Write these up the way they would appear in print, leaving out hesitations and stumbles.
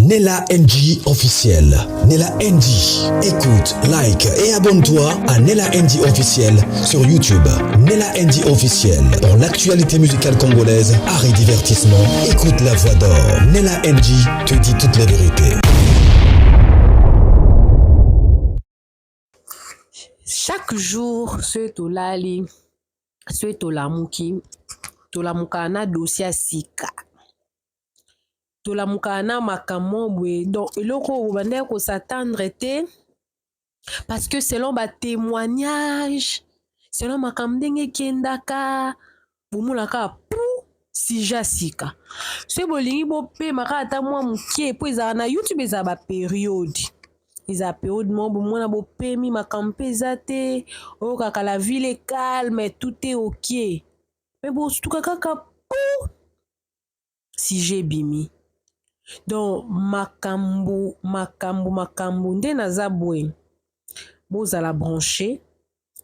Nella NG officiel. Nella NG. Écoute, like et abonne-toi à Nella NG officiel sur YouTube. Nella NG officiel. Pour l'actualité musicale congolaise, art et divertissement, écoute la voix d'or. Nella NG te dit toute la vérité. Chaque jour soki tolali soki tolamuki tolamukaka na dossier ya sika tolamukaka na makambo boye donc eloko oyo bobandaki ko s'attendre te parce que selon ba témoignage selon makambo ndenge ekendaka bomonaka pu sujet ya sika soki bolingi bopemaka ata mwa moke mpo ezalaka na youtube ezala ba période eza période moko bomona bopemi makambo mpe eza te oyokaka la ville est calme, tout est ok, mais bosutuka kaka pu sujet ebimi. Donc makambo makambo makambo nde naza boye, bozala branché.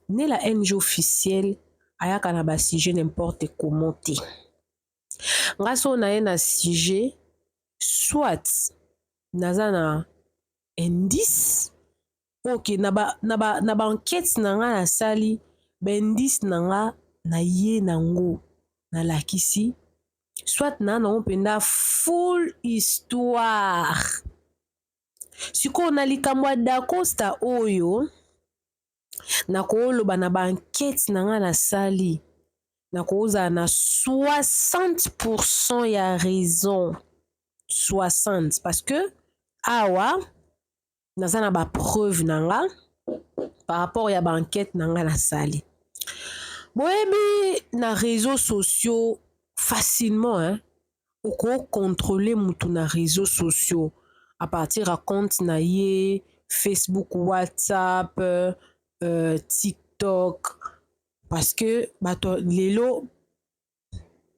Nde la NG officielle ayaka na ba sujet n'importe comment te. Nga so naye na sujet, soit naza na indice, ok, na ba enquête na nga nasali ba indice na nga, na ye nango nalakisi, soit na nango mpenza full histoire. Sikoyo na likambo ya Dacosta oyo nakoloba na ba enquête na nga nasali, nakozala na 60% ya raison, 60, parce que awa naza na ba preuve na nga par rapport ya ba enquête na nga nasali. Boyebi, na réseaux sociaux facilement, hein, okocontrôle mutu na réseaux sociaux à partir ya compte na ye Facebook, WhatsApp, TikTok, parce que bato lelo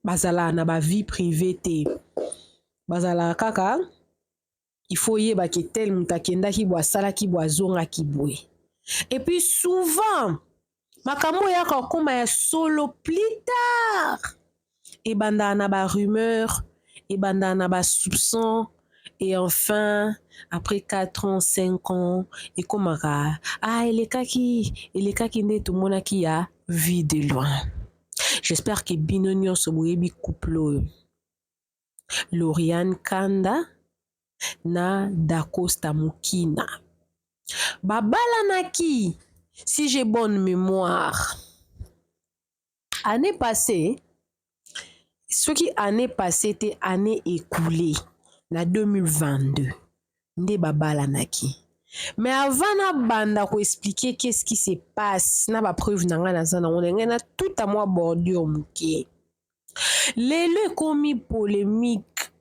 bazalaka na ba vie privée te, bazalaka kaka il faut oyeba ke tel moto akendaki boye, asalaki boye, azongaki boye. Et puis souvent makambo oyaka okóma ya solo plus tard. Ebandaka na ba rumeur, ebandaka na ba soupçon, et enfin après 4 ans, 5 ans, ekomaka ah, elekaki elekaki. Nde tomonaki ya Vie de Loin. J'espère que bino nyonso boyebi couple oyo, Lauriane Kanda na Dacosta Mokina. Babalanaki, si j'ai bonne mémoire, année passée, soki année passée te, année écoulée, na 2022 nde babalanaki. Mais avant nabanda koexpliquer qu'est-ce qui se passe na ba preuve na ngai naza nango na ngai na tuta mwa bordure moke, lelo ekomi polémique.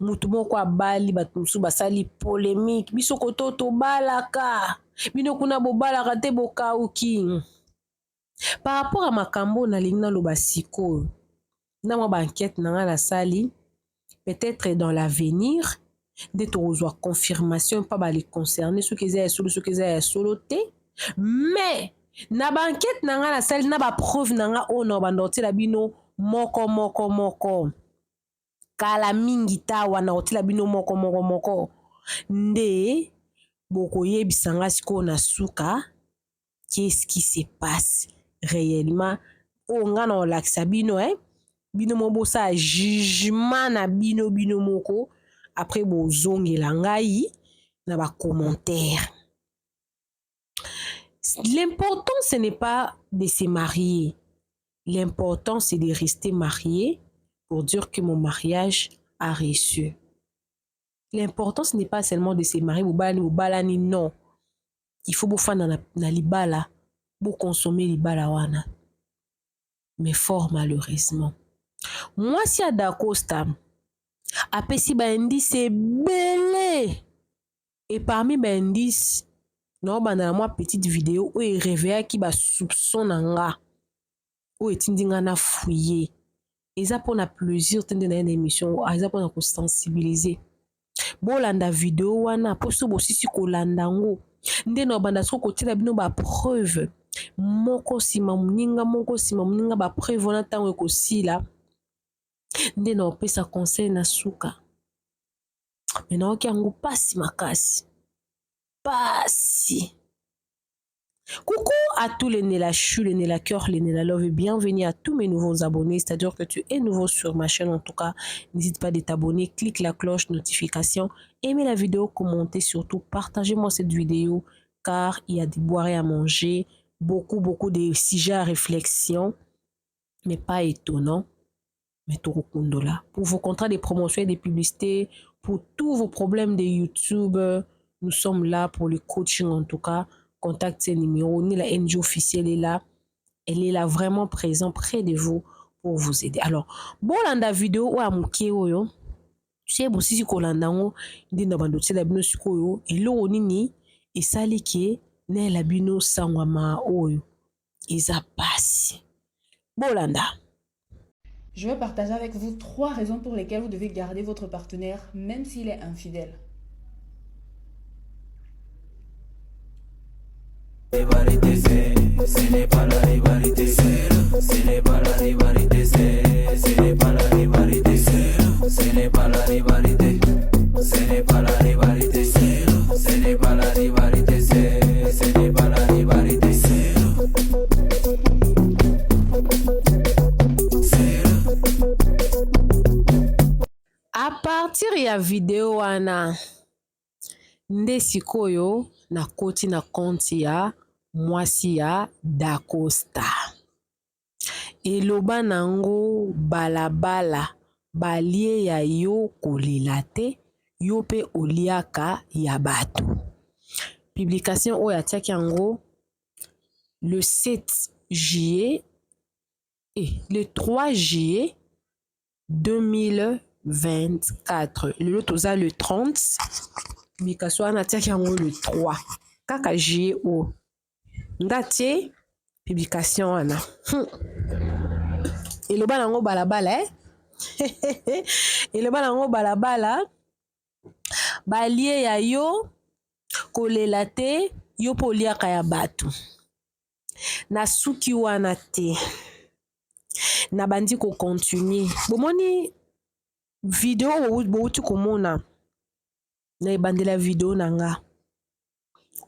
Motu moko abali, bato mosusu basali polémique: biso koto tobalaka, bino kuna bobalaka te, bokauki. Par rapport à makambo nalingi naloba sikoyo na mwa ba enquête na ngai nasali, peut-être dans l'avenir nde tokozwa confirmation mpa bali concerné soki eza ya solo, soki eza ya solo te. Mais na ba enquête na ngai nasali na ba preuve na ngai oyo na banda kotiela bino moko moko moko kala mingi ta wana, kotiela bino moko moko moko nde bokoyebisa nga sikoyo na suka qu'est-ce qui se passe réellement. Oyo nga na kolakisa bino, eh? Bino mo bosala jugement na bino, bino moko. Après bozongela ngai na ba commentaire. L'important, ce n'est pas de se marier, l'important, c'est de rester marié pour dire que mon mariage a réussi. L'important, ce n'est pas seulement de se marier, bobalani bobalani, non, il faut bofanda na libala, boconsommer libala wana. Mais fort malheureusement, mwasi ya Dacosta apesi ba indice ebele, et parmi ba indice naobanda na mwa petite vidéo oyo eréveillaki ba soupçon na nga, oyo etindi nga na fouiller. Eza mpona plaisir te nde na ye na émission, eza mpona kosensibiliser. Bolanda vidéo wana mpo so bosisi kolanda yango nde na banda soki kotiela bino ba preuve moko nsima moninga, moko nsima moninga. Ba preuve wana, ntango ekosila nde na opesa conseil na suka. Mais nayoki yango pasi makasi. Pasi. Coucou à tous les Nella Chou, les Nella Cœur, les Nella Love et bienvenue à tous mes nouveaux abonnés. C'est-à-dire que tu es nouveau sur ma chaîne en tout cas. N'hésite pas de t'abonner, clique la cloche notification, aimez la vidéo, commentez surtout, partagez-moi cette vidéo car il y a des boire à manger, beaucoup, beaucoup de sujets à réflexion, mais pas étonnant. Mais Tokokundola, pour vos contrats de promotion et de publicité, pour tous vos problèmes de YouTube, nous sommes là pour le coaching en tout cas. Contacte ces numéros. Ni la NG officielle est là. Elle est là vraiment présente près de vous pour vous aider. Alors, bolanda vidéo oyo ya moke oyo soki bosisi kolanda yango nde na bando tiela bino sikoyo eloko nini esali ke nayela bino sango ya maa oyo eza pasi bolanda. Je vais partager avec vous trois raisons pour lesquelles vous devez garder votre partenaire même s'il est infidèle. Ce n'est pas la rivalité, ce n'est pas la rivalité, ce n'est pas la rivalité, ce n'est pas la rivalité, ce n'est pas la rivalité, ce n'est pas la rivalité, ce n'est pas la rivalité. À partir ya video wana nde sikoyo nakoti na compte ya mwasi ya Dacosta. Eloba nango balabala balie ya yo kolela te yo pe oliaka ya batu. Publication oyo atiaki yango le 7 juillet eh, le 3 juillet 2024 lelo toza le 30 publication wana atiaki yango le 3 kaka juillet oyo nde atie publication wana. Eloba nango balabala eh? Eloba nango balabala balie ya yo kolela te yo mpo oliaka ya bato. Nasuki wana te, nabandi ko continuer. Bomoni video oyo bowuti komona na ebandeli ya video na nga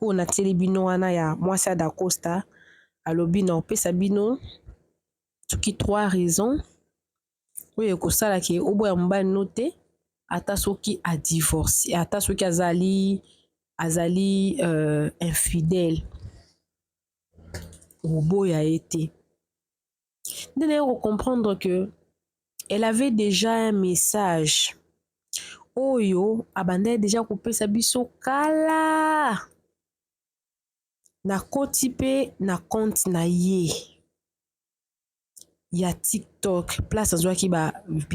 oyo natieli bino wana ya mwasi ya Dacosta alobi na opesa bino soki trois raisons oyo ekosala ke oboya mobali no te ata soki a divorce ata soki azali azali infidèle oboya ye te. Nde naye ko comprendre que elle avait déjà un message oyo abandaki déjà kopesa biso kala. Nakoti pe na compte na ye ya TikTok place azwaki ba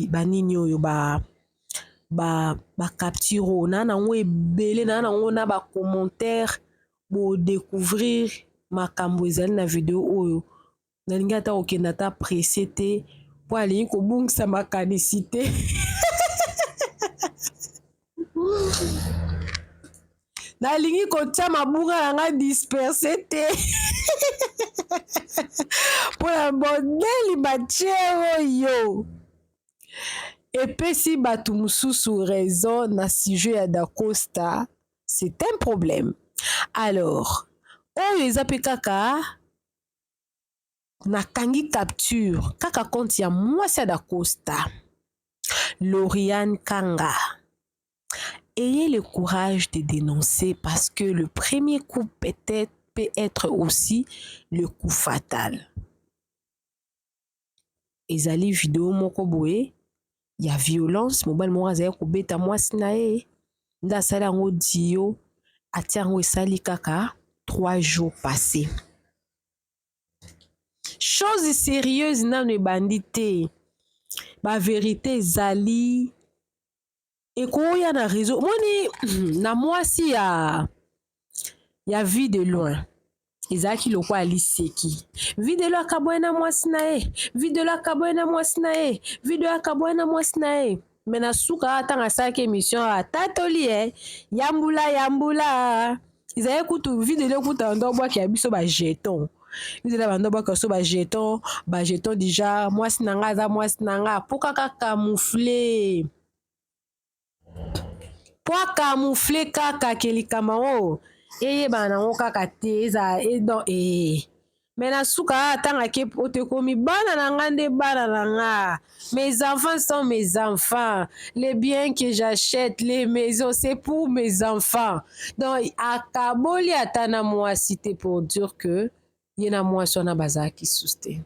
ba nini oyo ba ba ba capture oyo naa nango ebele naa nango na ba commentaire bo découvrir makambo ezali na video oyo. Nalingi ata kokende ata presse te mpo alingi kobungisa makanisi te. Nalingi kotia mabunga na ngai disperse te mpo na modeli batie oyo epesi bato mosusu raison na sujet ya Dacosta, c'est un problème. Alors oyo eza mpe kaka nakangi capture kaka compte ya mwasi ya Dacosta Lauriane Kanga. Ayez le courage de dénoncer parce que le premier coup peut-être peut être aussi le coup fatal. Ezali video moko boye ya violence, mobali moko azali kobeta mwasi na ye nde asali yango dio atia yango esali kaka 3 jours passés. Chose sérieuse nanu ebandi te, ba verite ezali ekoya na réseau. Omoni na mwasi ya ya vie de loin ezalaki lokola liseki. Vie de loin akaboye na mwasi na ye, vie de loin akaboye na mwasi na ye, vie de loin akaboye na mwasi na ye. Mais na suka ntango asalaki émission atatoli ye yambula yambula ezalaki kutu vie de loin kutu ando abwaki ya biso ba jeton. Vie de loin bando abwaki biso ba jeton, ba jeton déjà mwasi na nga aza mwasi na nga po kaka camoufler. Po a camoufler kaka ke likambo yango eyebana nango kaka te, ezala e donc ee. Mais na suka ah, ntango ake poto ekomi bana na nga nde bana na nga. Mes enfants sont mes enfants. Les biens que j'achète, les maisons, c'est pour mes enfants. Donc akaboli ata na mwasi te pour dire que ye na mwasi wana bazalaki susu te.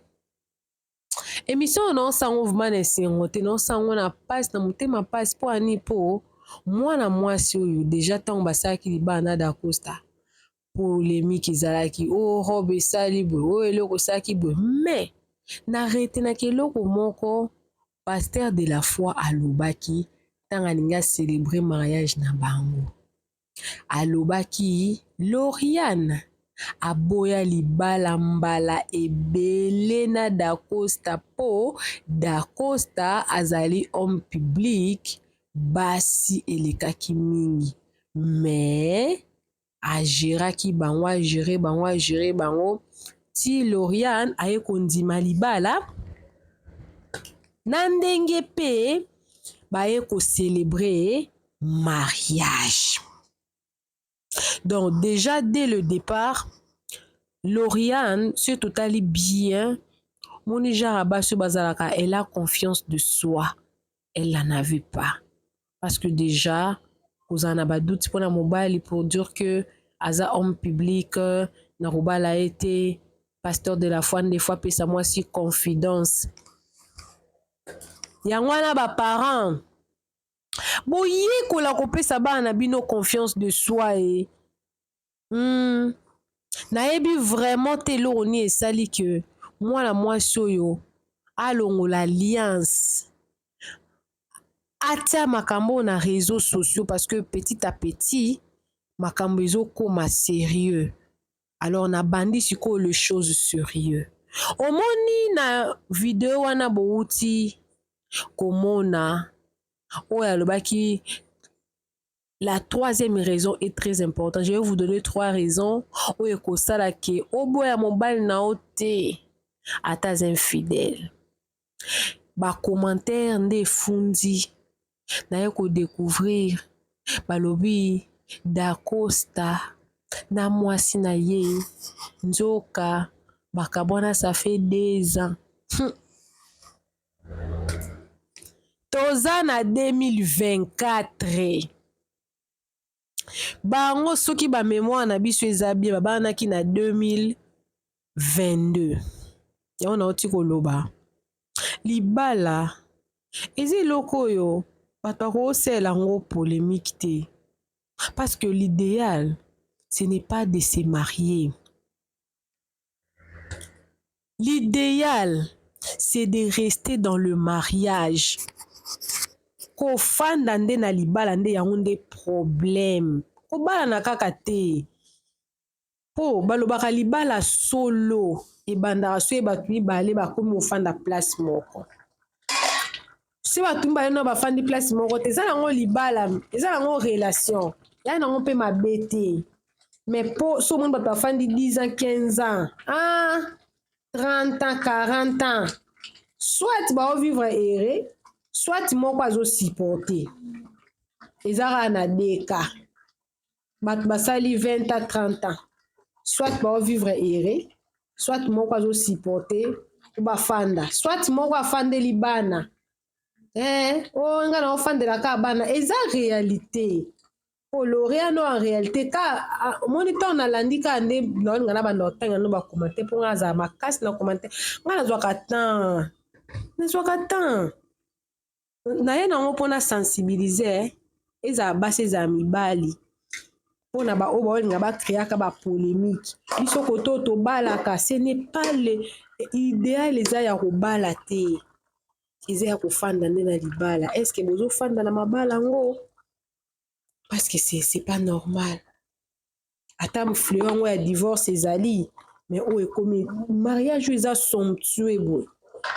Emission oyo naosango vraiment na esengo te, naosango na pasi na motema pasi mpo ani mpo mwana mwasi oyo deja ntango basalaki libala na Dacosta polemique ezalaki o oh, robe esali boye oyo oh, eloko esalaki boye mais na retenaki eloko moko pasteur de la foi alobaki ntango alingi acelebre mariage na bango. Alobaki Lauriane aboya libala mbala ebele na Dacosta po Dacosta azali homme public basi elekaki mingi mais a geraki bango a gerer bango a gerer bango ti Lauriane aye kondima libala na ndenge pe baye ko celebrer mariage. Donc déjà dès le départ, Lauriane, soki totali bien, moni genre ya basi oyo bazalaka, elle a confiance de soi. Elle n'en avait pas. Parce que déjà, kozala na ba doute mpona mobali pour dire que aza homme public, na kobala ye te, pasteur de la foi nde fois apesa mwasi confidence. Yango wana ba parents boyekola kopesa bana na bino confiance de soi e. Nayebi vraiment te eloko nini esali ke mwana mwasi oyo alongola alliance atia makambo oyo na réseaux sociaux parce que petit à petit makambo ezokoma sérieux. Alors nabandi sikoyo le chose sérieux. Omoni na video wana bowuti komona oyo alobaki la troisième raison est très importante. Je vais vous donner trois raisons oyo ekosala ke oboya mobali na yo te ata aza infidèle. Ba commentaire nde efundi naye ko découvrir balobi Dacosta na mwasi na ye nzoka bakabwana ça fait 2 ans. Toza na 2024. Bango soki ba mémoire na biso eza bien babanaki na 2022. Yango nauti koloba. Libala eza eloko oyo bato bakosalela yango polémique te. Parce que l'idéal, ce n'est pas de se marier. L'idéal, c'est de rester dans le mariage. Kofanda nde na libala nde yango nde problème. Kobalana kaka te. Po balobaka libala solo ebandaka soki bato mibale bakomi kofanda place moko. Soki bato mibale no bafandi place moko te, eza nango libala, eza nango relation. Ya nango mpe mabe te. Mais po so omoni bato bafandi 10 ans, 15 ans, ah, 30 ans, 40 ans, soit bao vivre heureux, soit moko azo supporter. Eza kaka na deux cas. Bato basali 20 ans, 30 ans, soit bao vivre heureux, soit moko azo supporter po bafanda, soit moko afandeli bana. Eh, oh nga na ofandela kaka bana, eza réalité. Po Lauriane en réalité ka omoni ntango nalandi kaka nde naolinga na banda otanga no bacommentaire mpo nga azala makasi na commentaire, nga nazwaka temps, nazwaka temps naye nango mpona sensibiliser ezala basi ezala mibali mpona baoyo baolinga bacréaka bapolémique. Biso koto oyo tobalaka, ce n'est pas le idéal, eza ya kobala te, eza ya kofanda nde na libala. Est ce que bozofanda na mabala yango? Parce que c'est pas normal. Ata fléau yango ya divorce ezali, mais oyo ekomi mariage oyo eza somptueux boye,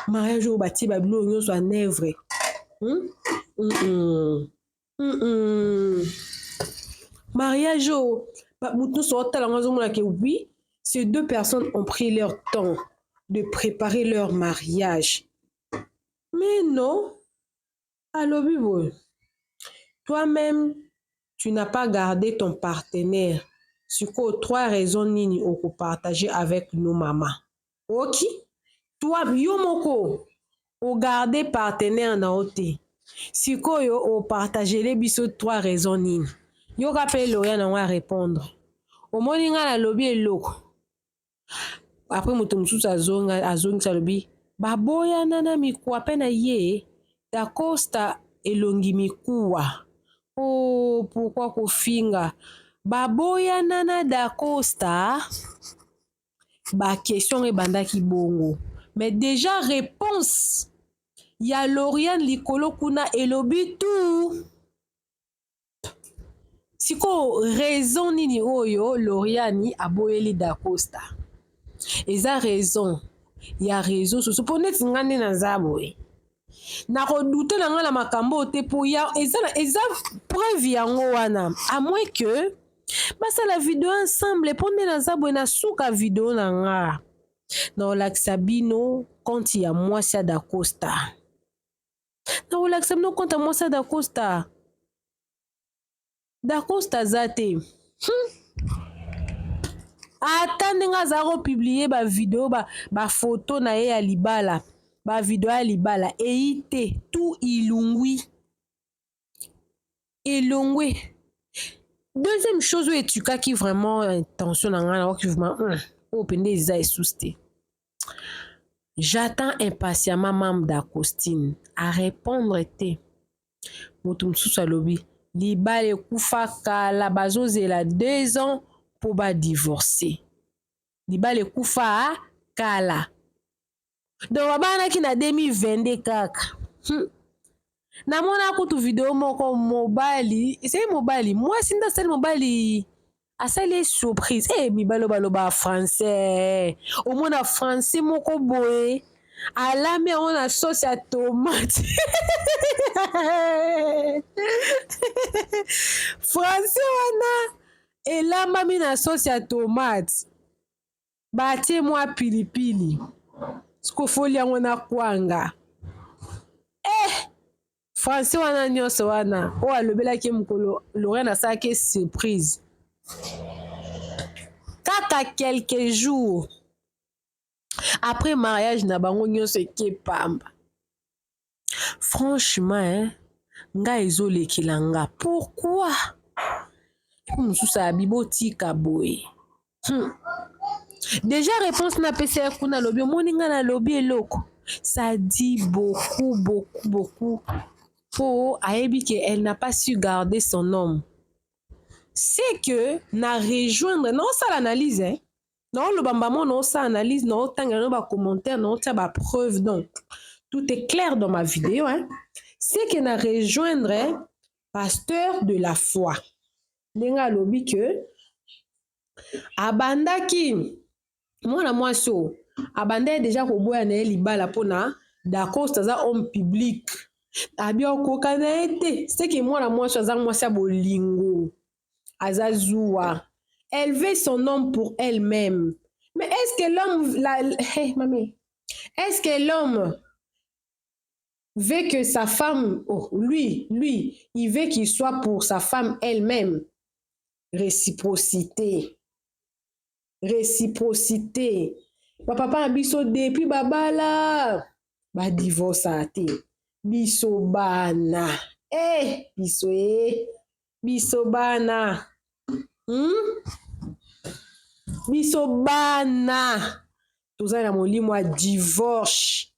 mariage oyo batie babiloko nyonso en œuvre. Mariage oyo moto nyonso otala yango azomona ke oui, ces deux personnes ont pris leur temps de préparer leur mariage. Mais non, alobi boye toi-même. Tu n'as pas gardé ton partenaire. Sikoyo trois raisons nini oko partager avec nous mama? Oki? Toi yo moko o garder partenaire na yo te. Sikoyo o partagele biso trois raisons nini? Yoka pe Lauriane yango a répondre. Omoni nga nalobi eloko. Après moto mosusu azonga azongisa alobi baboyana na mikuwa pe na ye Dacosta elongi mikuwa. Oh pourquoi kofinga? Baboyana na Dacosta ba question ebandaki bongo mais déjà réponse ya Lauriane likolo kuna elobi tout. Sikoyo raison nini oyo Lauriane aboyeli Dacosta? Eza raison ya réseau sociaux po neti nga nde naza boye nakodute na nga na makambo oyo te po ya eza, eza preuve yango wana à moins que basala video ensemble po nde naza boye na suka video na nga nakolakisa bino compte ya mwasi ya Dacosta. Nakolakisa bino compte ya mwasi ya Dacosta. Dacosta aza te. Ata ndenge aza kopublie ba video ba, ba photo na ye ya libala, ba video ya libala eyi te, tout ilungwi. Elongwe. Deuxième chose oyo etukaki vraiment intention na ngai nayoki vraiment oyo mpenza eza esusu te. J'attends impatiemment Mame Dacostine a répondre te. Moto mosusu alobi libala ekufa kala bazozela 2 ans mpo ba divorcer. Libala ekufa kala. Donc babanaki na 2022 kaka. Namona kutu video moko mobali, ezali mobali, mwasi nde asali mobali asali ye surprise. Eh mibali oyo baloba français. Omona français moko boye alami yango na sauce ya tomate. Français wana elambami na sauce ya tomate. Batie mwa pilipili. Sikofoli yango na kwanga. Eh! Français wana nyonso wana oyo alobelaki mokolo Lorraine asalaki surprise. Kaka quelques jours après mariage na bango nyonso eke pamba. Franchement, hein, nga ezolekela nga. Pourquoi? Mosusu abi botika boye. Déjà réponse na pesa ya kuna lobi omoni nga na lobi eloko. Ça dit beaucoup beaucoup beaucoup. Po ayebi que elle n'a pas su garder son homme. C'est que na rejoindre na osala analyse hein. Na oloba mbamo na osala analyse na otanga na ba commentaire na otia ba preuve donc tout est clair dans ma vidéo hein. C'est que na rejoindre pasteur de la foi. Ndenge alobi que abandaki mwana mwasi oyo abandaki deja koboya na ye libala mpona Dacosta aza homme public abi okoka na ye te seke mwana mwasi aza mwasi ya bolingo aza zuwa. Elle veut son homme pour elle-même. Mais est-ce que l'homme la, hey, mamie, est-ce que l'homme veut que sa femme, oh, lui, il veut qu'il soit pour sa femme elle-même? Réciprocité. Réciprocité. Ba papa na biso depuis babala ba divorce te. Biso bana. Eh, biso eh. Biso bana. Biso bana. Toza na molimo ya divorce.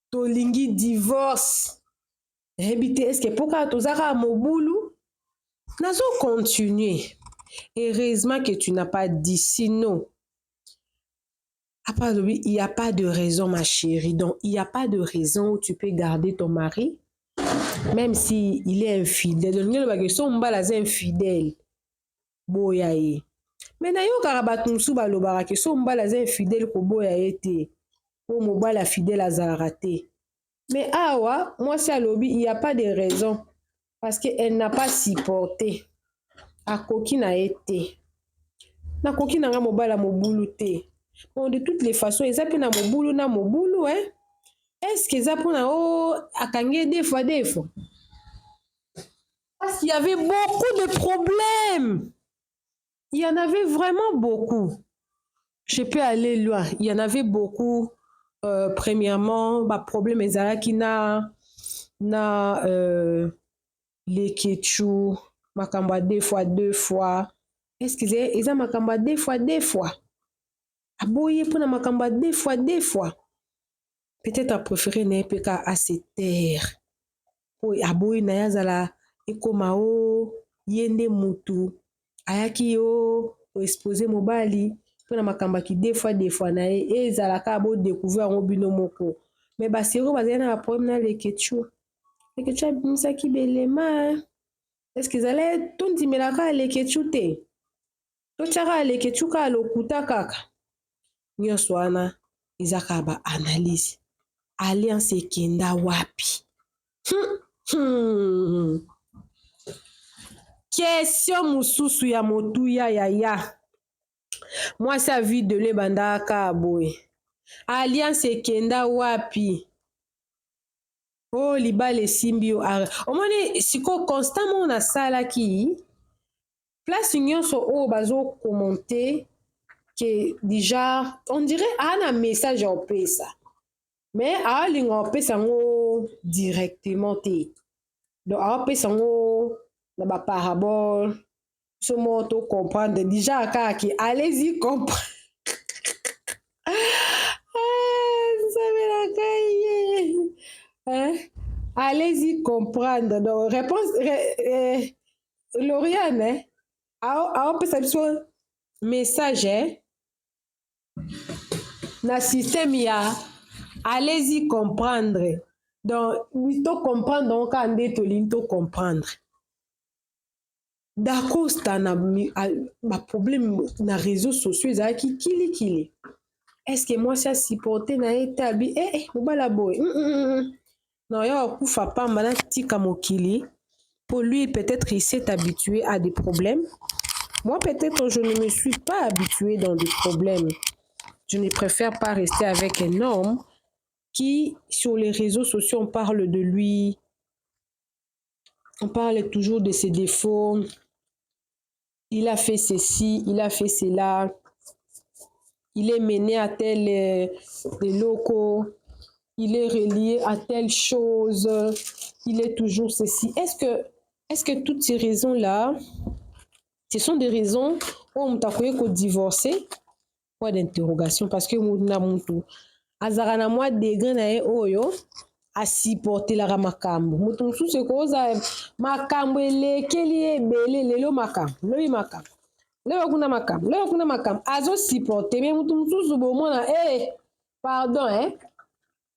Tolingi divorce. Nayebi te est-ce que poka tozaka mobulu? Nazo continuer. Heureusement que tu n'as pas dit sinon. Après, il n'y a pas de raison, ma chérie. Donc, il n'y a pas de raison où tu peux garder ton mari, même si il est infidèle. Donc, il y a son mbala infidèle. Boya ye. Mais na yo kaka bato mosusu balobaka ke so mobali aza infidèle koboya ye te. Po mobali fidèle azalaka te. Mais awa, mwasi alobi, il n'y a pas de raison. Parce que elle n'a pas supporté. Akoki na ye te. Nakoki na nga mobali ya mobulu te. Bon, de toutes les façons, eza pe na mobulu na mobulu, hein. Est-ce que eza pona o akangi deux fois deux fois? Parce qu'il y avait beaucoup de problèmes. Il y en avait vraiment beaucoup. Je peux aller loin. Il y en avait beaucoup. Premièrement, ba problème ezalaki na Leketchou, makambo ya deux fois deux fois. Est-ce que eza makambo ya deux fois deux fois? Aboyi mpona makambo ya deux fois deux fois. Peut-être apréféré na ye mpe ka ase taire, po aboyi na ye azala ekóma o ye nde mutu ayaki yo koexposer mobali mpona makambo yaki deux fois deux fois na ye. Ezalaka bodécouvrir yango bino moko. Mais basero bazali na baproblème na Leketchou. Leketchou abimisaki belema. Est-ce ezali tondimelaka Leketchou te, totiaka Leketchou kaka lokuta kaka? Nyonso wana eza kaka baanalyse. Alliance ekenda wapi? Question mosusu ya motuya yaya mwasi avidelo ebandaka kaka boye: alliance ekenda wapi? Oyo libala esimbi yo, omoni sikoyo constat moko nasalaki: place nyonso oyo bazocommenter ke déjà on dirait aa na message ya opesa, mais aolinga opesa yango directement te. Donc aopesa yango na baparabole, biso moko tocomprendre déjà kaka ke allez-y comprendre. Nzambe na ngai ye, allez-y comprendre. Donc réponse Lauriane, eh? Aopesa biso message, eh? Na système ya allez-y comprendre. Donc tocomprendre yango kaka nde tolingi tocomprendre. Dacosta na baproblème na réseaux sociaux ezalaki kilikili. Est-ce mwasi asupporte na ye te? Abi eh, eh, mobala boye non, ya akufa pamba, natika mokili. Pour lui, peut-être il s'est habitué à des problèmes. Moi, peut-être je ne me suis pas habitué dans des problèmes. Je ne préfère pas rester avec un homme qui, sur les réseaux sociaux, on parle de lui, on parle toujours de ses défauts. Il a fait ceci, il a fait cela, il est mené à tel des locaux, il est relié à telle chose, il est toujours ceci. Est-ce que toutes ces raisons-là, ce sont des raisons où on t'a divorcer? Point d'interrogation. Parce que na mutu azalaka na mwa degré na ye oyo asupportelaka makambo. Moto mosusu ekozala makambo elekeli ye ebele, lelo makambo, lobi makambo, lelo kuna makambo, lelo kuna makambo, azosupporte. Mais moto mosusu bomona e pardon, eh?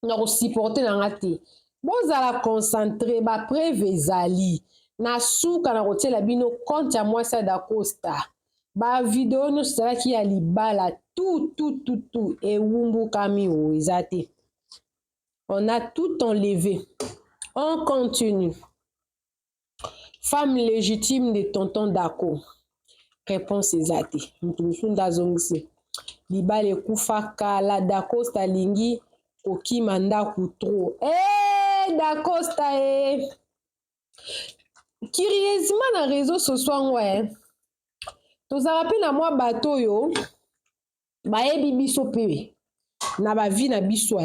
Na kosupporte na nga te. Bozala concentré, bapreuve ezali na suka na kotiela bino compte ya mwasi ya Dacosta. Bavideo nyonso ezalaki ya libala, tout tout tout tout ewumbukami. Oyo eza te, on a tout enlevé. On continue. Femme légitime de tonton Dako, réponse eza te. Moto mosusu nde azongisi: libala ekufa kala, Dacosta alingi kokima ndako trop. E Dacosta e curieusement na réseau sociaux yango e tozalaka mpe na mwa bato oyo bayebi biso mpe na bavie na biso,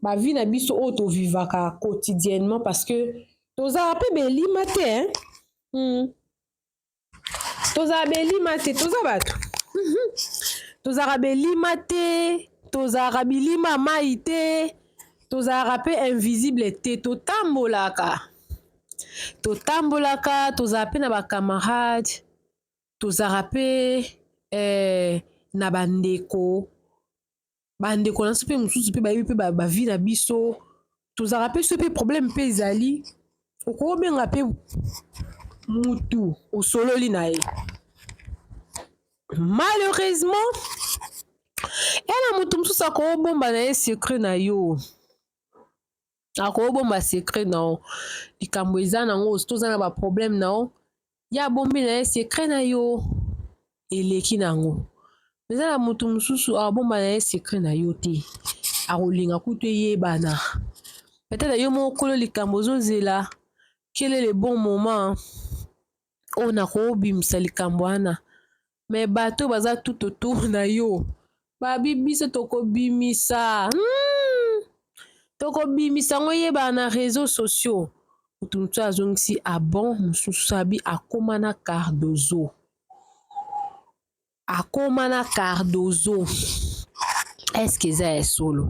bavie na biso oyo tovivaka quotidiennement, parce que tozalaka mpe belima te, eh? Tozala belima te, toza bato, tozalaka belima te, tozalaka bilima mai te, tozalaka mpe invisible te. Totambolaka, totambolaka, tozala mpe na bacamarade, tozalaka mpe na bandeko. Bandeko na biso mpe mosusu mpe bayebi mpe bavie na biso. Tozalaka mpe so mpe problème mpe ezali, okobenga mpe mutu, osololi na ye. Malheureusement, ya na motu mosusu akobomba na ye secret na yo, akobomba secret na yo. Likambo eza nango, toza na baproblème na yo, ye abombi na ye secret na yo, eleki nango. Eza na motu mosusu abomba na ye secret na yo te, akolinga kutu eyebana. Peut-être yo moko kolo likambo ozozela quel est le bon moment oyo nakobimisa likambo wana. Mais bato baza tout autour na yo babi biso tokobimisa Tokobimisa yango eyebana na réseaux sociaux. Moto mosusu azongisi ah bon, mosusu abi akoma na Cardozo. Akoma na Cardozo. Est-ce que eza ya solo?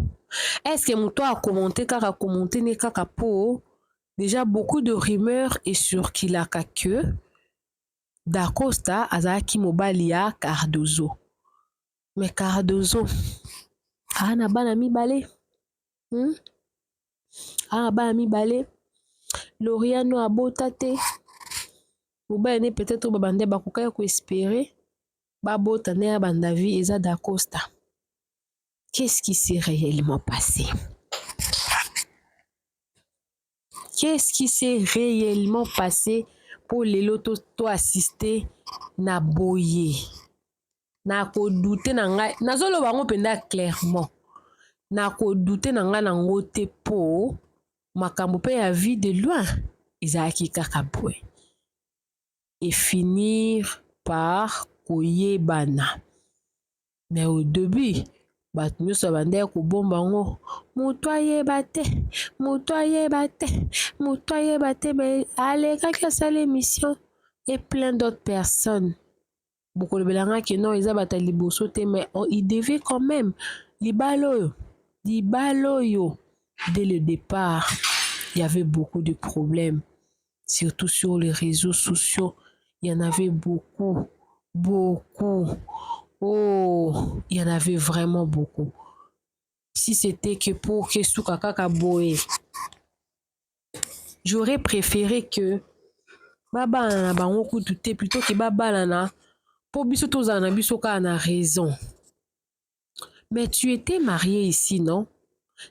Est-ce que moto a commenté kaka commenté ne kaka po déjà beaucoup de rumeurs ecirculaka que Dacosta azalaki mobali ya Cardozo. Mais Cardozo aza na bana mibale. Aza na bana mibale. Loriano abota te. Mobali ne peut-être oyo babanda bakokaki koespérer babota nde ya banda vie eza Dacosta. Qu'est-ce qui s'est réellement passé? Qu'est-ce qui s'est réellement passé pour lelo to, to assister na boye? Na kodouter na ngai, nazoloba yango mpenza clairement. Na kodouter na ngai nango te po makambo mpe ya vie de loin ezalaki kaka boye. Et finir par koyebana. Mais au début, bato nyonso babandaki kobomba yango, moto ayeba te, moto ayeba te, moto ayeba te. Mais alekaki asala émission et plein d'autres personnes. Bokolobelanga ke non, eza bato ya liboso te, mais oh, il devait quand même libala oyo, libala oyo dès le départ il y avait beaucoup de problèmes, surtout sur les réseaux sociaux. Il y en avait beaucoup, beaucoup. Oh, il y en avait vraiment beaucoup. Si c'était que pour que suka kaka boye, j'aurais préféré que babala na bango kutu te plutôt que babalana po biso tozala na biso kaka na raison. Mais tu étais marié ici, non?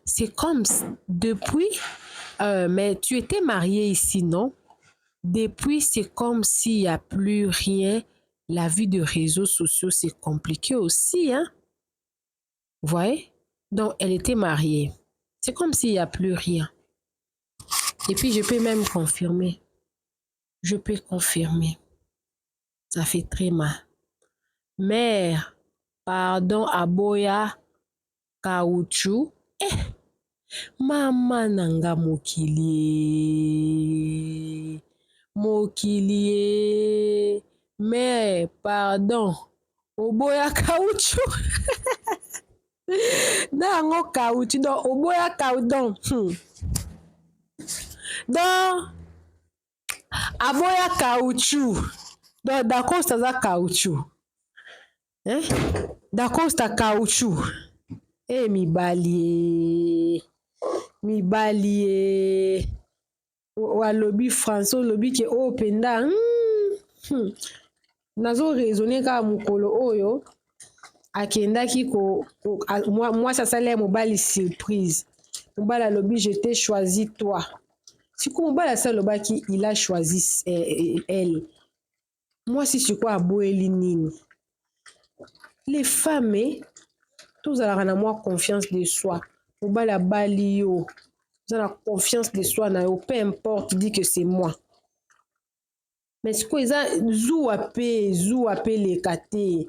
C'est comme depuis, mais tu étais marié ici, non? Depuis, c'est comme s'il n'y a plus rien. La vie de réseaux sociaux, c'est compliqué aussi, hein? Vous voyez? Donc, elle était mariée. C'est comme s'il n'y a plus rien. Et puis, je peux même confirmer. Je peux confirmer. Ça fait très mal. Mère, pardon, aboya, caoutchouc. Eh, mama nanga mokili. Mokili. Mère, pardon. Oboya caoutchouc. Na yango caoutchouc. Donc, oboya caoutchouc. Donc, aboya caoutchouc. Donc, Dacosta aza caoutchouc. Hein? Dacosta caoutchouc. Eh, mibali. Mibali. Alobi français, olobi ke oyo mpenza. Nazo raisonner kaka mokolo oyo akendaki ko, ko mwasi asali ye mobali surprise. Mobali alobi je t'ai choisi toi. Sikoyo mobali asi alobaki il a choisi elle. Mwasi sikoyo aboyeli nini? Les femmes tozalaka na mwa confiance de soi. Mobali abali yo, oza na confiance de soi na yo, peu importe, dit que c'est moi. Mais sikoyo eza zuwa mpe, zuwa mpe leka te,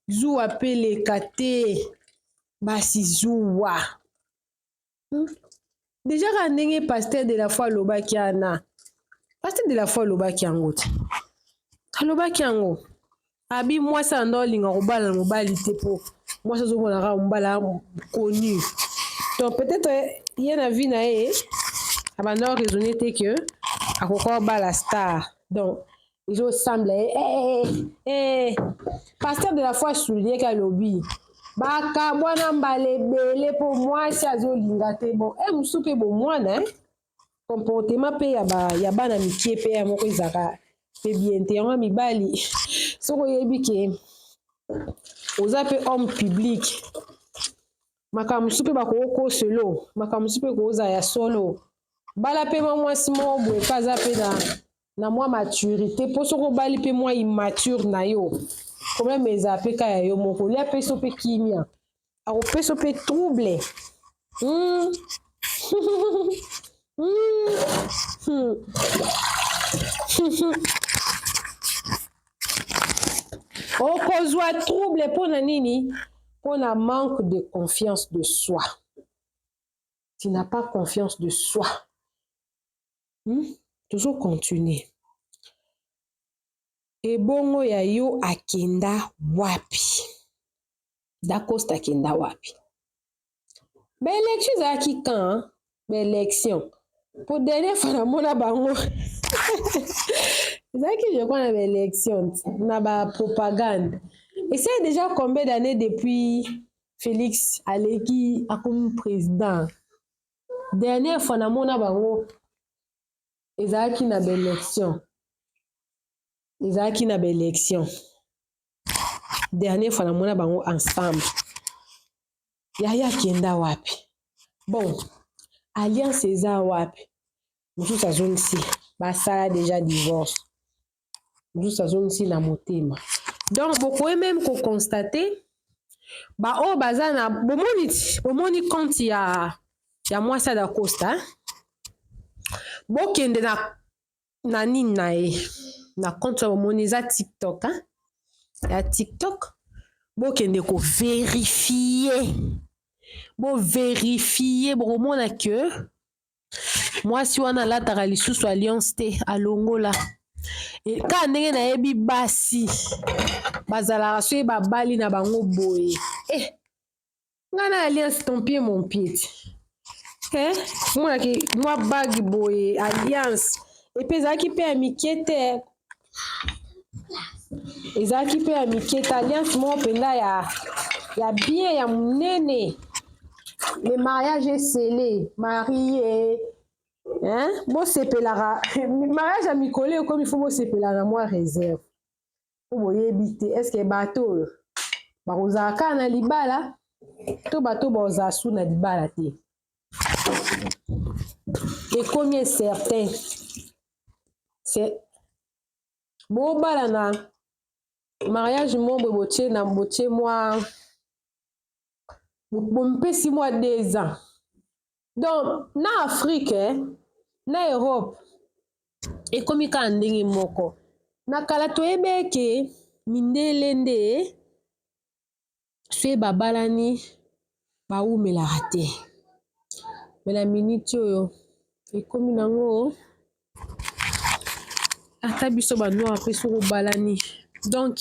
zuwa mpe leka te, basi zuwa. Déjà kaka ndenge pasteur de la foi alobaki wana, pasteur de la foi alobaki yango te, alobaki yango abi mwasi anda olinga kobala na mobali te po mwasi azomona kaka mobali connu. Donc peut-être ye na vie na ye abanda oraisonner te que akoka kobala star. Donc ezosemble eh, eh, eh. Pasteur de la foi souligne alobi bakabwana mbala ebele mpo mwasi azolinga te. Bon, e mosusu mpe bomwana, eh? Comportement mpe ya bana mike mpe ya moko ezalaka mpe bien te. Yango mibali, soki oyebi ke oza mpe homme public, makambo mosusu mpe bakokoselo, makambo mosusu mpe kozala ya solo. Bala mpe mwa mwasi moko boye mpe aza mpe na mwa maturité, mpo soki obali mpe mwa immature na yo, problème ezala mpe ka ya yo moko. Olia mpe so mpe kimia akopesa mpe trouble. Okozwa trouble mpo na nini? Mpo na manque de confiance de soi. Tu n'as pas confiance de soi. Tozo continuer. Ebongo ya yo akenda wapi? Dacosta akenda wapi? Ba élection ezalaki quand? Ba élection. Po dernière fois namona bango ezalaki je crois na ba élection na ba propagande. Et c'est déjà combien d'années depuis Félix aleki akomi président? Dernière fois namona bango ezalaki na ba élection. Ezalaki na ba élection. Dernière fois namona bango ensemble. Yaya akenda wapi? Bon, alliance eza wapi? Mosusu azongisi, basala déjà divorce. Mosusu azongisi na motema. Donc bokoki même ko constater ba oyo baza na bomoni bomoni compte ya ya mwasi ya Dacosta, hein? Bokende na nini na ye na compte ya bomoni eza TikTok, hein? Ya TikTok, bokende ko vérifier, bo vérifier, bokomona que mwasi wana alataka lisusu alliance te, alongola. E, kaka ndenge nayebi basi bazalaka soki babali na bango boye, eh, nga na alliance, ton pied mon pied ti, eh, omonaki mwa bague boye, alliance epe ezalaki mpe ya mike te, ezalaki mpe ya mike te, alliance moko mpenza ya bien, ya monene. Le mariage est scellé, marié, hein? Bosepelaka mariage ya mikolo ekomi, fo bosepelaka na mwa réserve, po boyebi te est-ce bato oyo bakozala kaka na libala to bato bazala su na libala te. Ekomi incertain. C'est bobala na mariage mo boye, botie na botie mwa bompesi mwa 2 ans. Donc na Afrique, eh, na Europe ekomi kaka ndenge moko. Na kala toyebi eke mindele nde soki babalani bawumelaka te, me na miniti oyo ekomi nango ata biso banoir mpe soki obalani. Donc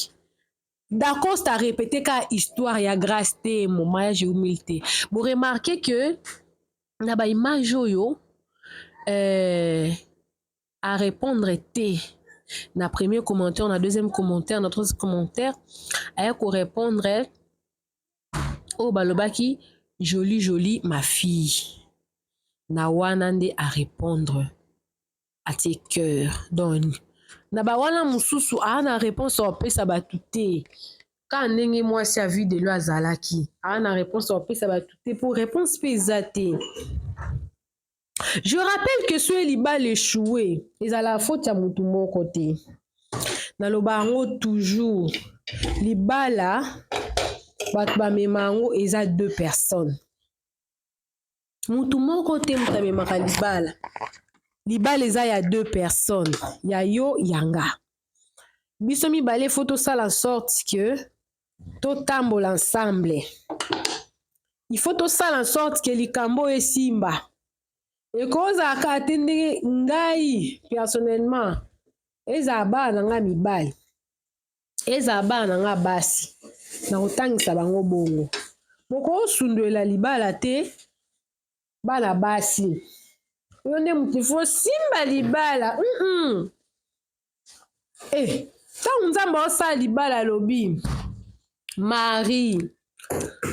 Dacosta répété ka histoire ya Grâce te, mo mariage eumeli te. Boremarquer que na baimage oyo, arépondre te na premier commentaire, na deuxième commentaire, na troisième commentaire. Aya korépondre oyo balobaki "Jolie, jolie ma fille", na wana nde arépondre, atie cœur. Donc na bawana mosusu aa na réponse apesa bato te, kaka ndenge mwasi ya videlo azalaki, aa na réponse apesa bato te, mpo réponse mpe eza te. Je rappelle que soki libala échoué, ezalaka faute ya motu moko te. Naloba yango toujours, libala bato bamema yango eza deux personnes, mutu moko te moto amemaka libala. Libala eza ya deux personnes, ya yo, ya nga, biso mibale. Fo tosala sorte que totambola ensemble. Il faut tosala sorte que likambo oyo esimba. Ekozalaka te ndenge ngai personnellement, ezala bana na ngai mibali, ezala bana na ngai basi, na kotangisa bango bongo. Bokosundwela libala te. Bana basi, oyo nde moto ifo simba libala. Eh, ntango Nzambe aosala libala, alobi: "Maris,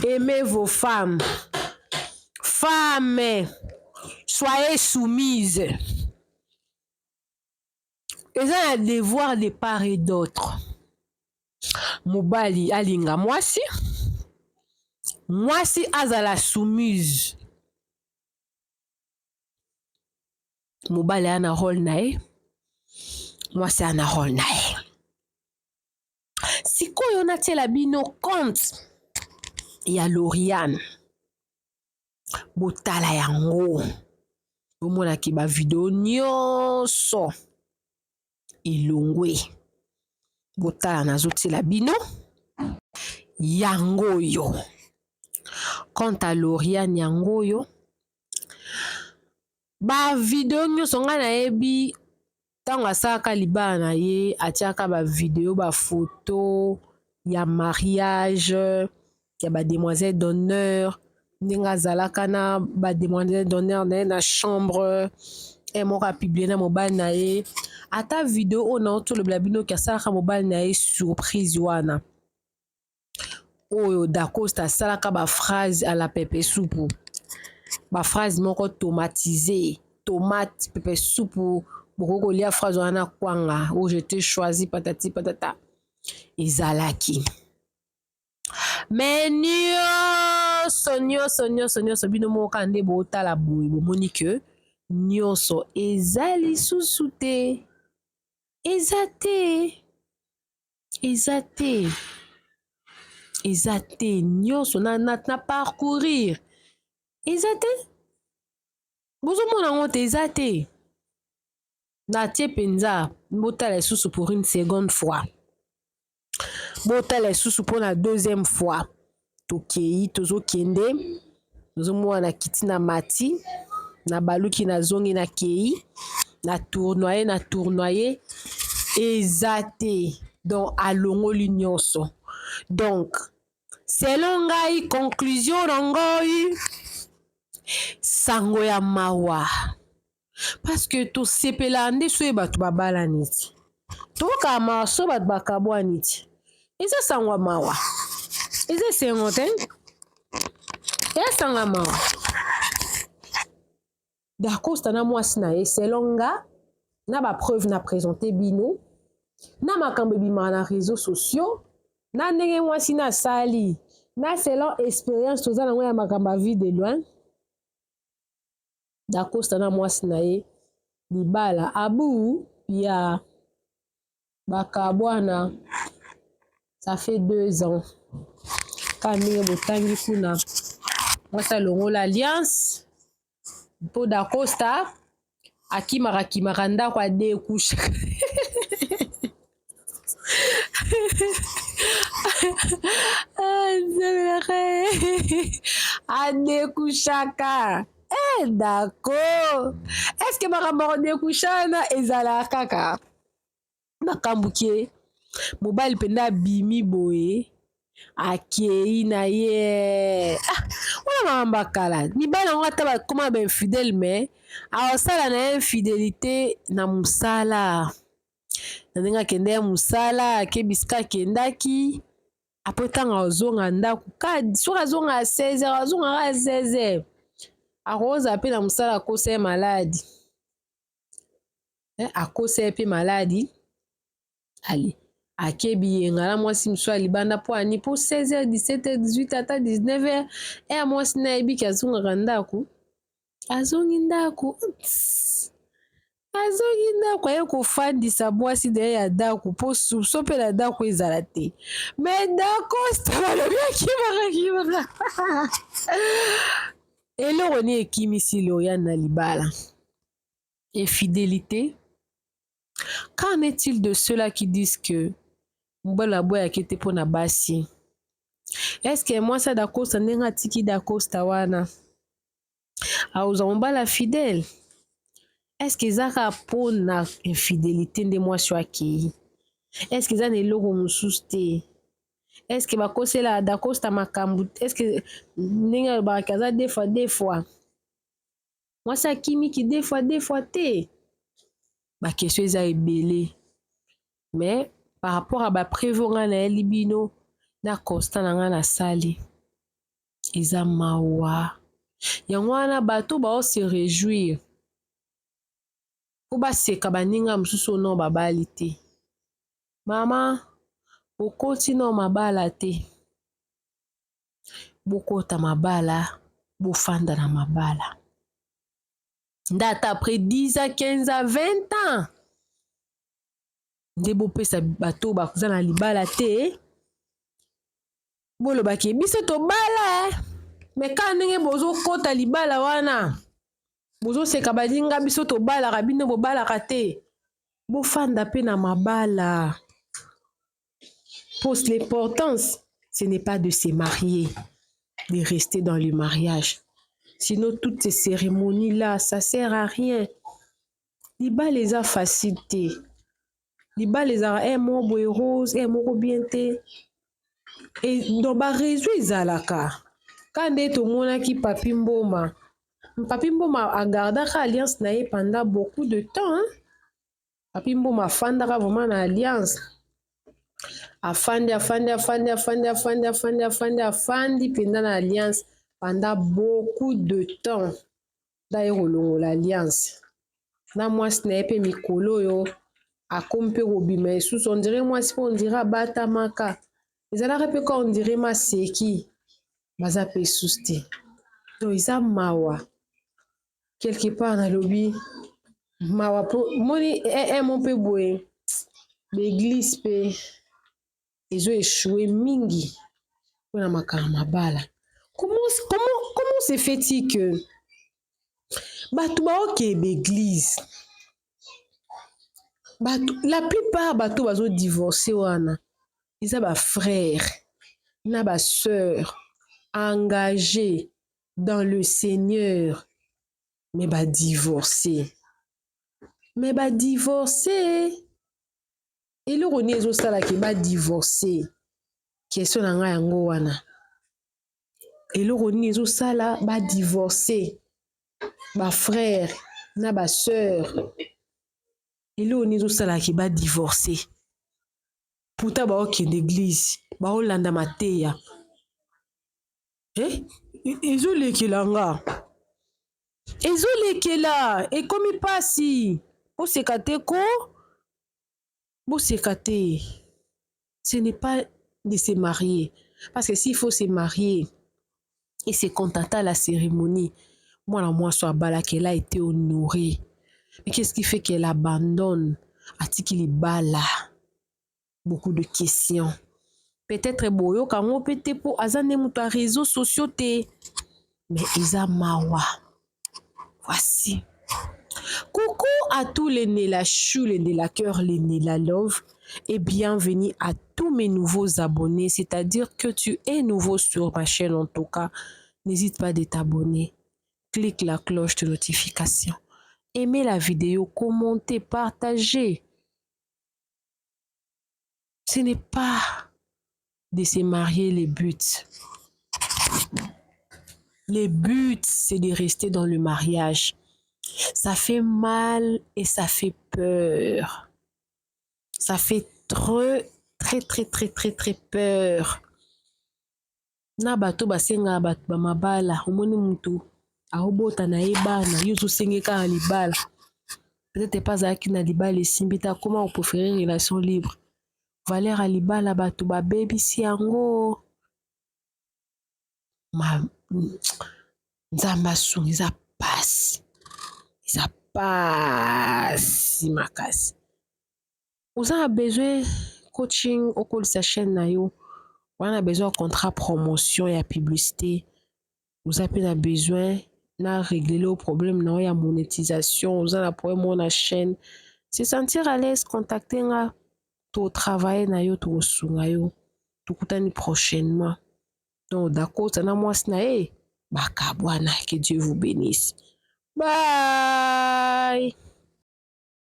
aimez vos femmes, femmes, soyez soumises." Eza na devoir de part et d'autre. Mobali alinga mwasi, mwasi azala soumise. Mobali aya na rôle na ye, mwasi aya na rôle na ye. Sikoyo natiela bino compte ya Loriane, botala yango, bomonaki bavideo nyonso elongwe. Botala nazotiela bino yango oyo. Quant à Lauriane yango oyo, ba video nyonso ngai nayebi ntango asalaka libala na ye atiaka ba video ba photo ya mariage ya ba demoiselle d'honneur ndenge azalaka na ba demoiselle d'honneur na ye na chambre e moko apublier na mobali na ye ata video oyo nauti olobela bino ke asalaka mobali na ye surprise wana oyo Dacosta asalaka ba phrase à la pepe supu ba phrase moko tomatisé tomate pepe supu bokoki kolia phrase wana kwanga oyo je te choisi patati patata ezalaki me nyonso nyonso nyonso nyonso bino moko kaka nde botala boye bomoni ke nyonso eza lisusu te eza te eza te eza te nyonso na, na, na parcourir eza te bozomona yango te eza te natie mpenza botala lisusu pour une seconde fois botala lisusu mpona deuxième fois tokei tozokende tozomona na kiti na mati na baluki nazongi nakei na tournoye na tournoye eza te donc alongoli nyonso donc selon ngai conclusion na ngai sango ya mawa parce que tosepelaka nde soki bato babalani ti tokokaka mawa so bato bakabwani ti eza sango ya mawa eza esengo te eza sango ya mawa Dacosta na mwasi na ye selon nga na ba preuve na présente bino na makambo ebimaka na réseaux sociaux na ndenge mwasi na asali na selon expérience toza nango ya makambo ya vie de loin Dacosta na mwasi na ye libala abu ya bakabwana ça fait 2 ans kaka ndenge botangi kuna mwasi alongola alliance mpo Dacosta akimaka kimaka ndako adécouchaka adécouchaka eh d'accord est-ce makambo ya kodécoucher wana ezalaka kaka makambo ke mobali mpenza abimi boye akei na ye ah, wana makambo ya kala mibali yango ata bakóma bainfidèle mais akosala na ye infidélité na mosala na ndenge akende ye mosala ake bisika akendaki apres ntango azonga ndako soki azonga ya 16 heures azongaka ya 16 heures akozala mpe na mosala akosa ye maladi akosa ye mpe maladi ale akebi yenga na mwasi mosusu ya libanda mpo ani mpo 16 heures 17 heures 18 ata 19 heures eya mwasi na ayebiki azongaka ndako azongi ndako azongi ndako aye kofandisa mwasi na ye ya ndako mpo soupçon mpe na ndako ezala te mais Dacosta balobi akimaka kimaka eloko nini ekimisi Lauriane na libala infidélité qu'en est-il de ceux-là qui disent que mobali aboyaki te mpo na basi est-ce mwasi ya Dacosta ndenge atiki Dacosta wana akozwa mobali ya fidèle est-ce eza kaka mpo na infidélité nde mwasi oyo akei est-ce eza na eloko mosusu te est-ce bakosela Dacosta makambo est-ce ndenge alobaka aza deux fois deux fois mwasi akimiki deux fois deux fois te baquestion eza ebele mais par rapport à bapreuve ngai nayeli bino na constat na ngai nasali eza mawa yango wana bato bao se réjouir mpo baseka baninga mosusu oyo nao babali te mama bokoti nao mabala te bokota mabala bofanda na mabala nde ata après 10 ans 15 ans 20 ans nde bopesa bato baza na libala te bolobaki biso tobala me kaka ndenge bozokɔta libala wana bozoseka baninga biso tobalaka bino bobalaka te bofanda mpe na mabala. Pose l'importance, ce n'est pas de se marier, de rester dans le mariage. Sinon, toutes ces cérémonies-là, ça sert à rien. Libala eza facile te. Libala ezalaka eh, moko boye rose, eh, moko bien te. E, donc bareseau ezalaka. Ka nde tomonaki Papi Mboma. Papi Mboma agardaka alliance na ye pendant beaucoup de temps. Hein? Papi Mboma afandaka vraiment na alliance. Afandi, afandi, afandi, afandi, afandi, afandi, afandi, afandi mpenza na alliance pendant beaucoup de temps. Nda ye kolongola alliance. Na mwasi na ye mpe mikolo oyo akomi mpe kobima lisusu, on dirait mwasi mpe on dirait abatamaka. Ezalaka mpe ka on dirait maseki. Baza mpe susu te. Donc eza mawa. Quelque part nalobi mawa po moni mo mpe boye baeglise mpe ezo échoué mingi mpona makambo mabala. Comment se fait-il que bato baokende baeglise, bato, la plupart bato bazodivorce wana eza bafrère na basœur engagés dans le Seigneur, mais badivorce, mais badivorce? Eloko nini ezosalaka badivorce? Question na ngai yango wana. Eloko nini ezosala badivorce, bafrère na basœur? Eloko nini ezosalaka badivorce? Pourtant baokende église, baolanda mateya. Eh? Ezolekela nga, ezolekela, ekomi mpasi. Boseka te ko, boseka te. Ce n'est pas de se marier, parce que s'il faut se marier et se contenter à la cérémonie, mwana mwasi abalaki, elle a été honorée. Mais qu'est-ce qui fait qu'elle abandonne, atiki libala? Beaucoup de questions. Peut-être boyoka yango mpe te mpo aza nde moto ya réseaux sociaux te, mais eza mawa. Voici. Coucou à tous les Nela Chou, les Nela Cœur, les Nela Love et bienvenue à tous mes nouveaux abonnés, c'est-à-dire que tu es nouveau sur ma chaîne en tout cas, n'hésite pas de t'abonner. Clique la cloche de notification. Aimez la vidéo, commentez, partagez. Ce n'est pas de se marier le but. Le but, c'est de rester dans le mariage. Ça fait mal et ça fait peur. Ça fait très, très, très, très, très, très peur. Na bato basengaka bato bamabala, omoni mutu aobota na ye bana, yo ozosenge kaka libala. Peut-être epe azalaki na libala esimbi te, akóma kopréférer relation libre. Valeur ya libala, bato babebisi yango. Ma Nzambe asunga, eza pasi, eza pasi makasi. Oza na besoin coaching, okolisa chaîne na yo, oza na besoin ya contrat promotion ya publicité, oza mpe na besoin na régler le problème na yo ya monétisation, oza na problème oyo na chaîne, se sentir à l'aise, contacte nga, totravaille na yo, tokosunga yo. Tokutani prochainement. Donc Dakota na mwasi na ye bakabwana. Que Dieu vous bénisse. Bye.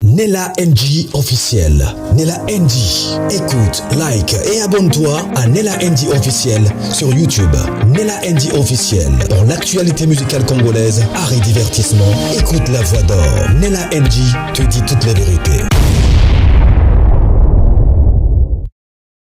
Nella NG officiel. Nella NG. Écoute, like et abonne-toi à Nella NG officiel sur YouTube. Nella NG officiel. Pour l'actualité musicale congolaise, art et divertissement, écoute la voix d'or. Nella NG te dit toutes les vérités.